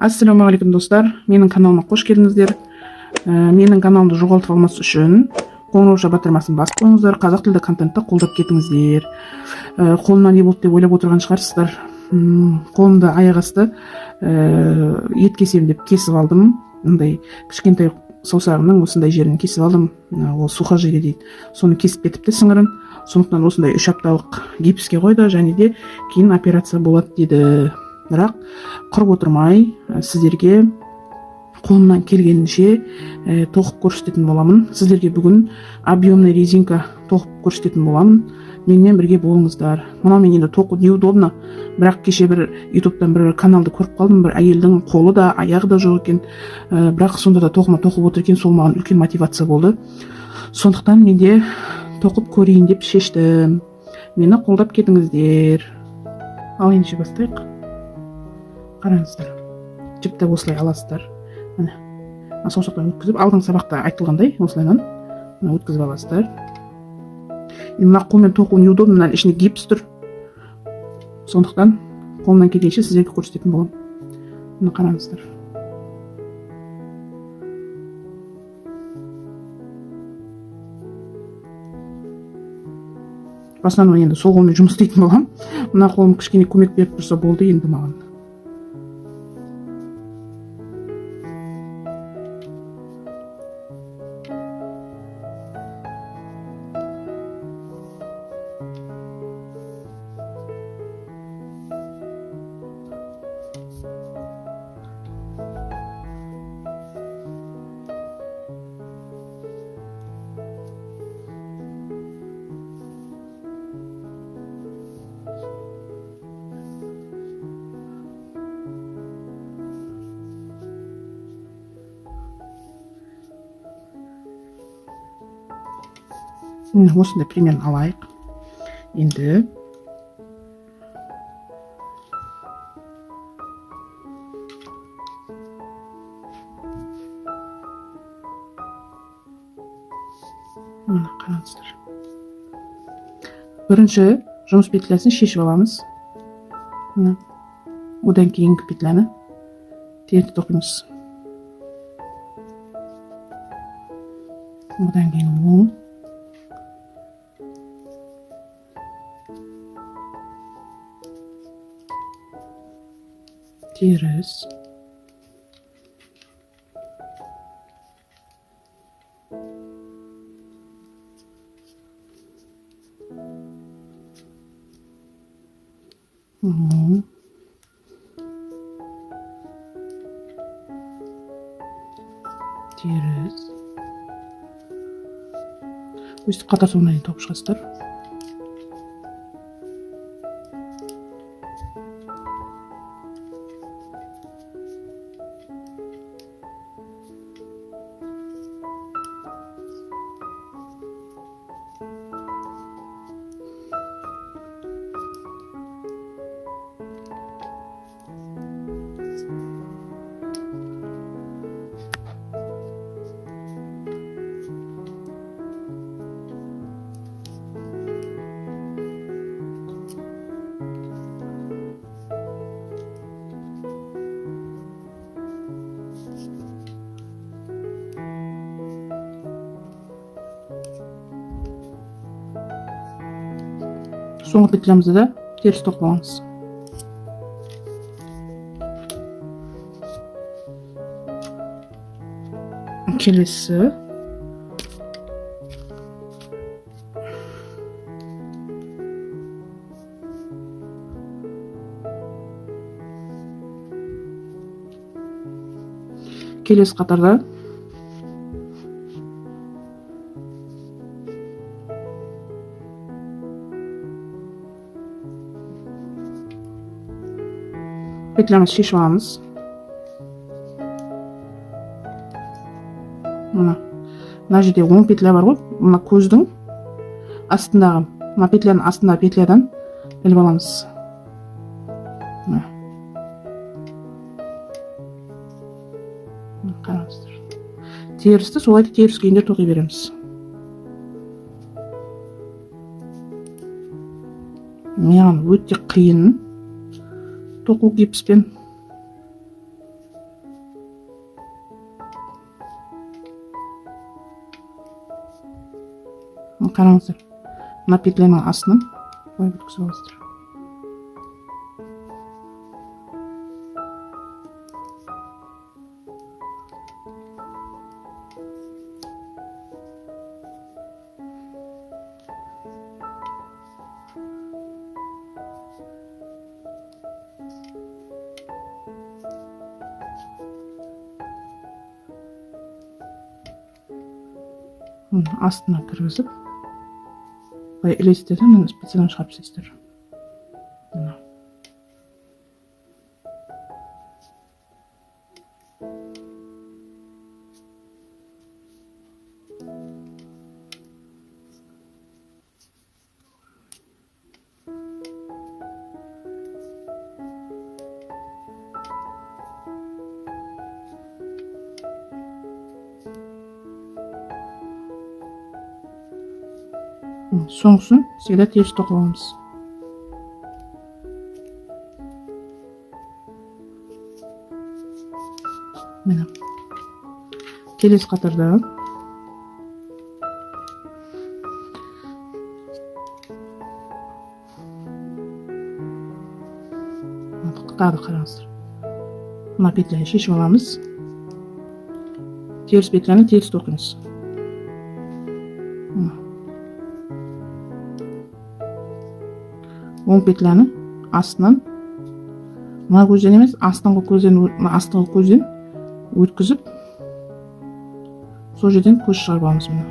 Ассалаумағалейкум, достар! Менің каналыма қош келдіңіздер. Менің каналымды жоғалтып алмас үшін қоңырауша батырмасын басып қойыңыздар, қазақ тілді контентті қолдап кетіңіздер. Қолымнан не болды деп ойлап отырған шығарсыздар. Қолымды аяқ асты ет кесемін деп кесіп алдым. Мындай кішкентай саусағымның осындай жерін кесіп алдым. Ол сухожилие дейді, соны кесіп кетіпті сіңірін. Сондықтан осындай 3 апталық гипске қойды және де кейін операция болады дейді. Бірақ құрып отырмай, сіздерге қолымнан келгенінше тоқып көрсететін боламын. Сіздерге бүгін объемный резинка тоқып көрсететін боламын. Менімен бірге болыңыздар. Мынаумен енді тоқу неудобно, бірақ кеше бір ютубтан бір каналды көріп қалдым. Бір әйелдің қолы да, аяғы да жоқ екен, бірақ сонда да тоқыма тоқып отыр екен. Сол маған үлкен мотивация болды. Сондықтан мен де тоқып көрейін деп шештім. Мені қолдап кетіңіздер. Ал ендеше бастайық. Қараңыздар, жіпті осылай аласыздар. Міне, мына саусақтан өткізіп, алдыңғы сабақта айтылғандай, осылайынан мына өткізіп аласыздар. Енді мына қолмен тоқу неудобно, мынаның ішінде гипс тұр. Сондықтан қолымнан келгенше сіздерге көрсететін боламын. Міне, қараңыздар. В основном енді сол қолмен жұмыс істейтін боламын. Мына қолым кішкене көмек беріп тұрса болды енді маған. Міне, осындай примерно алайық енді. Міне, қараңыздар, бірінші жұмыс петлясын шешіп аламыз. Міне, одан кейінгі петляны теріс тоқимыз. Одан кейін оң, теріс, оң, теріс. Өйстіп қатар соңына дейін тоқып шығасыздар. Соңғы петлямызды да теріс тоқып аламыз. Келесі қатарда петлямызды шешіп аламыз. Мына жерде оң петля бар ғой, мына көздің астындағы, мына петляның астындағы петлядан іліп аламыз. Мына. Мына, қараңыздар, терісті солай теріс күйінде тоқи береміз. Маған өте қиын тоқу гипспен. Қараңыздар, мына петляның астынан былай өткізіп аласыздар. Астына кіргізіп былай ілесіздер де, мына спицадан шығарып тастайсыздар. Мына. Соңғысын всегда теріс тоқып аламыз. Міне. Келесі қатарда тағы да қараңыздар. Мына петляны шешіп аламыз. Теріс петляны теріс тоқимыз. Оң петляны астынан, мына көзден емес, астыңғы көзден, мына астыңғы көзден өткізіп, сол жерден көз шығарып аламыз мына.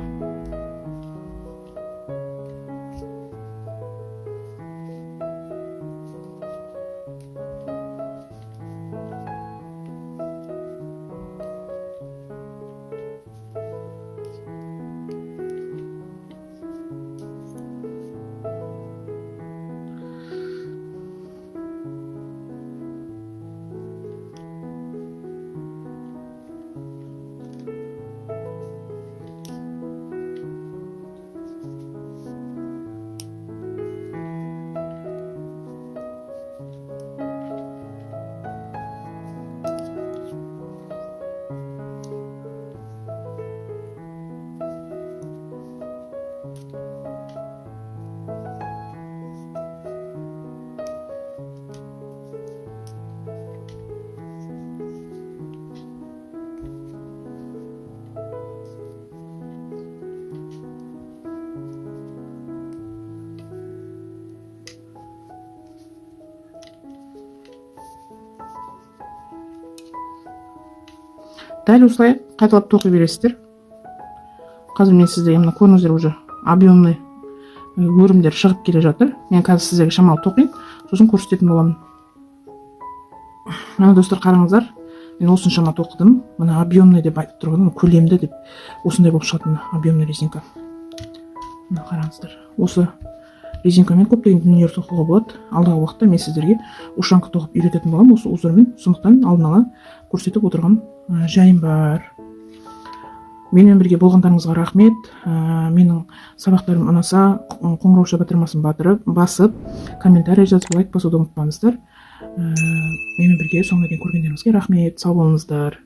Дәл осылай қайталап тоқи бересіздер. Қазір мен сіздерге мына көрдіңіздер, уже объемный өрімдер шығып келе жатыр. Мен қазір сіздерге шамалы тоқиын, сосын көрсететін боламын. Мына достар қараңыздар, мен осыншама тоқыдым. Мына объемный деп айтып тұрғаным, көлемді деп осындай болып шығады мына объемный резинка. Мына қараңыздар, осы резинкамен көптеген дүниелер тоқуға болады. Алдағы уақытта мен сіздерге ушанка тоқып үйрететін боламын осы узормен. Сондықтан алдын ала көрсетіп отырған жайым бар. Менімен бірге болғандарыңызға рахмет. Менің сабақтарым ұнаса, қоңырауша батырмасын басып, комментарий жазып, лайк басуды ұмытпаңыздар. Менімен бірге соңына дейін көргендеріңізге рахмет. Сау болыңыздар.